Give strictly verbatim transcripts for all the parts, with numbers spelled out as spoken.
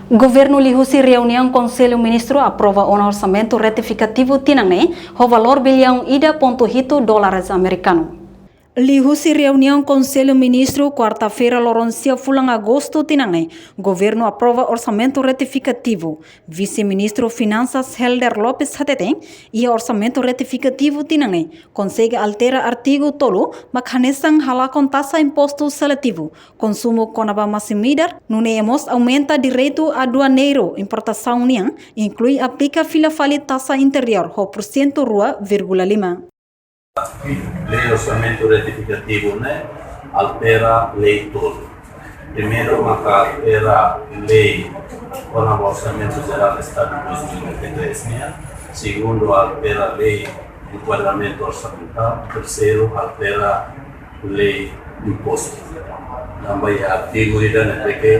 Governu liuhusi reuniaun Konsellu Ministru aprova ona orsamentu retifikativu tinan ne'e, ho valór biliaun ida pontu hitu dólares amerikanu. Liuhusi reuniaun Konsellu Ministru kuarta-feira loron sia fulan Agostu tinan ne'e, governu aprova orsamentu retifikativu. Vise-Ministru Finansas Helder Lopes hateten, iha orsamentu retifikativu tinan ne'e konsege altera artigu tolu, mak hanesan halakon taxa impostu seletivu, konsumu kona-ba masin-midar, nune'e mós aumenta direitu aduaneiru importasaun nian, inklui aplika fila fali taxa interiór ho porsentu rua vírgula lima. Lei orsamentu retifikativu ne'e altera lei tolu. Primeiru, maka altera lei kona-ba Orsamentu Jerál Estadu dois mil e vinte e três nian. Segundu, altera lei enkuadramentu orsamentál. Terseiru, altera lei impostu. Tanba iha artigu ida ne'ebé ke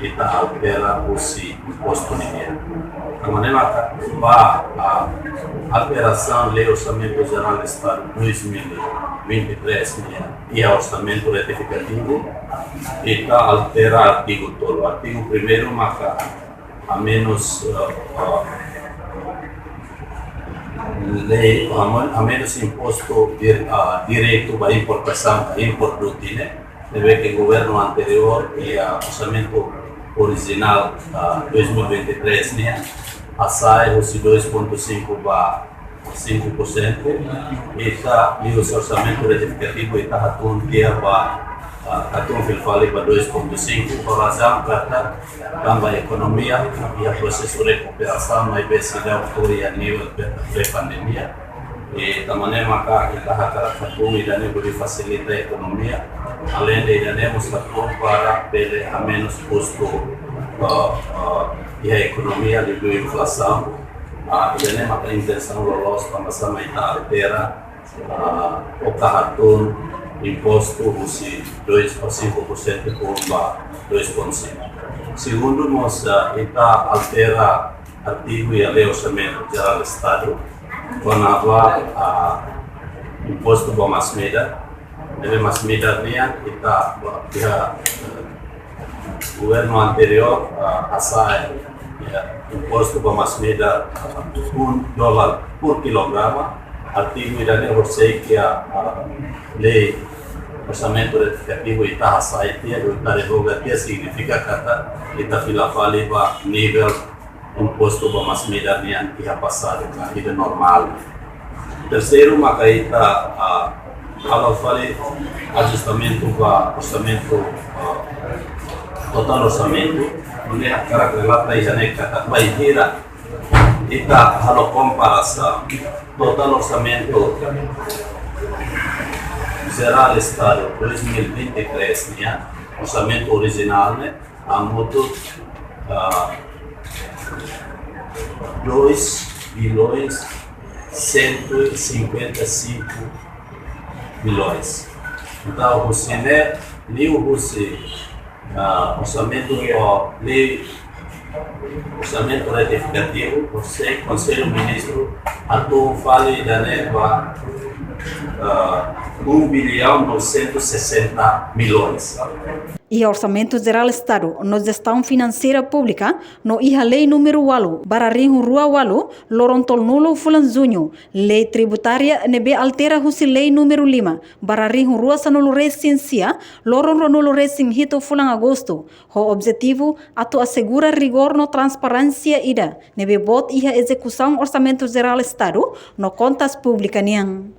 ita altera husi impostu nian. Tanba ne'e maka ba, ah, alterasaun Lei Orsamentu Jerál Estadu dois mil e vinte e três nian iha orsamentu retifikativu, ita altera artigu tolu. Artigu primeiru maka amenus, eh, eh, lei, amen-, amenus impostu dir-, ah, direitu ba importasaun, import duty ne'e, ne'ebé ke governu anteriór iha orsamentu orijinál, ah, dois mil e vinte e três nian, hasa'e husi dois ponto cinco ba cinco por cento, ita liuhusi orsamentu retifikativu ita hatún tiha ba, ah, hatún fila fali ba dois ponto cinco, ho razaun katak tanba ekonomia iha prosesu rekuperasaun maibé seidauk to'o iha nivel pre-, pré-pandemia. I tanba ne'e maka ita hakarak hatún ida-ne'e hodi fasilita ekonomia. Aleinde ida-ne'e mós hatún para bele hamenus kustu, ah, ah, iha ekonomia liuliu inflasaun. Ah, ida-ne'e maka intensaun loloos tanba sá mak ita altera, ah, ou ita hatún impostu husi dois ou cinco por cento ba dois ponto cinco. Segundu, mós, ah, ita altera artigu iha Lei Orsamentu Jerál Estadu kona-ba, ah, impostu ba masin-midar. Ne'ebé masin-midar nian ita ba, iha, eh, governu anteriór, ah, hasa'e, ya, impostu ba masin-midar, ah, um dólar por kilograma. Artigu ida-ne'e horiseik iha, ah, Lei Orsamentu Retifikativu ita hasa'e tiha, ita revoga tiha, signifika katak ita fila fali ba nivel impostu ba masin-midar nian iha pasadu, ka ida normál. Terseiru, maka ita, ah, halo fali ajustamentu ba orsamentu, ah, totál orsamentu, nune'e hakarak relata iha ne'e katak bainhira ita halo komparasaun totál orsamentu jerál Estadu dois mil e vinte e três nian, orsamentu orijinál ne'e, hamutuk, ah, dois bilhões cento e cinquenta e cinco milhões. Entaun, husi ne'e, liuhusi, ah, orsamentu, ou lei, orsamentu retifikativu, ou seja, Konsellu Ministru hatún fali ida-ne'e ba, ah, um bilhão novecentos e sessenta milhões. Iha Orsamentu Jerál Estadu no Jestaun Finanseira Públika, no iha Lei númeru ualu barra rihun rua ualu, loron tolunulu fulan Juñu, Lei Tributária ne'ebé altera husi Lei númeru lima barra rihun rua sanulu resin sia, loron ruanulu resin hitu fulan Agostu, ho objetivu atu asegura rigór no transparénsia ida ne'ebé boot iha ezekusaun Orsamentu Jerál Estadu no kontas públika nian.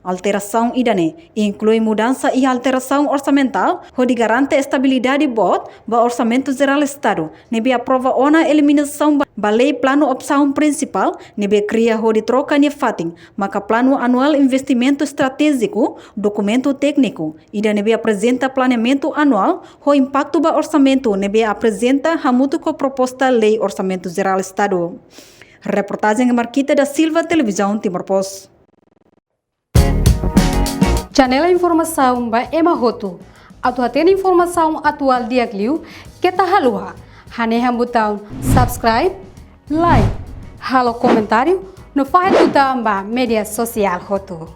Alterasaun ida-ne'e inklui mudansa iha alterasaun orsamentál hodi garante estabilidade boot ba Orsamentu Jerál Estadu, ne'ebé aprova ona eliminasaun ba, ba lei planu opsaun prinsipál, ne'ebé kria hodi troka nia fatin maka Planu Anuál Investimentu Estratéjiku, dokumentu tékniku ida ne'ebé aprezenta planeamentu anuál ho impaktu ba orsamentu ne'ebé aprezenta hamutuk ho proposta Lei Orsamentu Jerál Estadu. Reportajen Marquita da Silva, Televizaun Timor Post. Janela informasaun ba ema hotu. Atu hatene informasaun atuál di'ak liu, keta haluha hanehan butaun subscribe, like, halo komentáriu, no fahe tutan ba média sosiál hotu.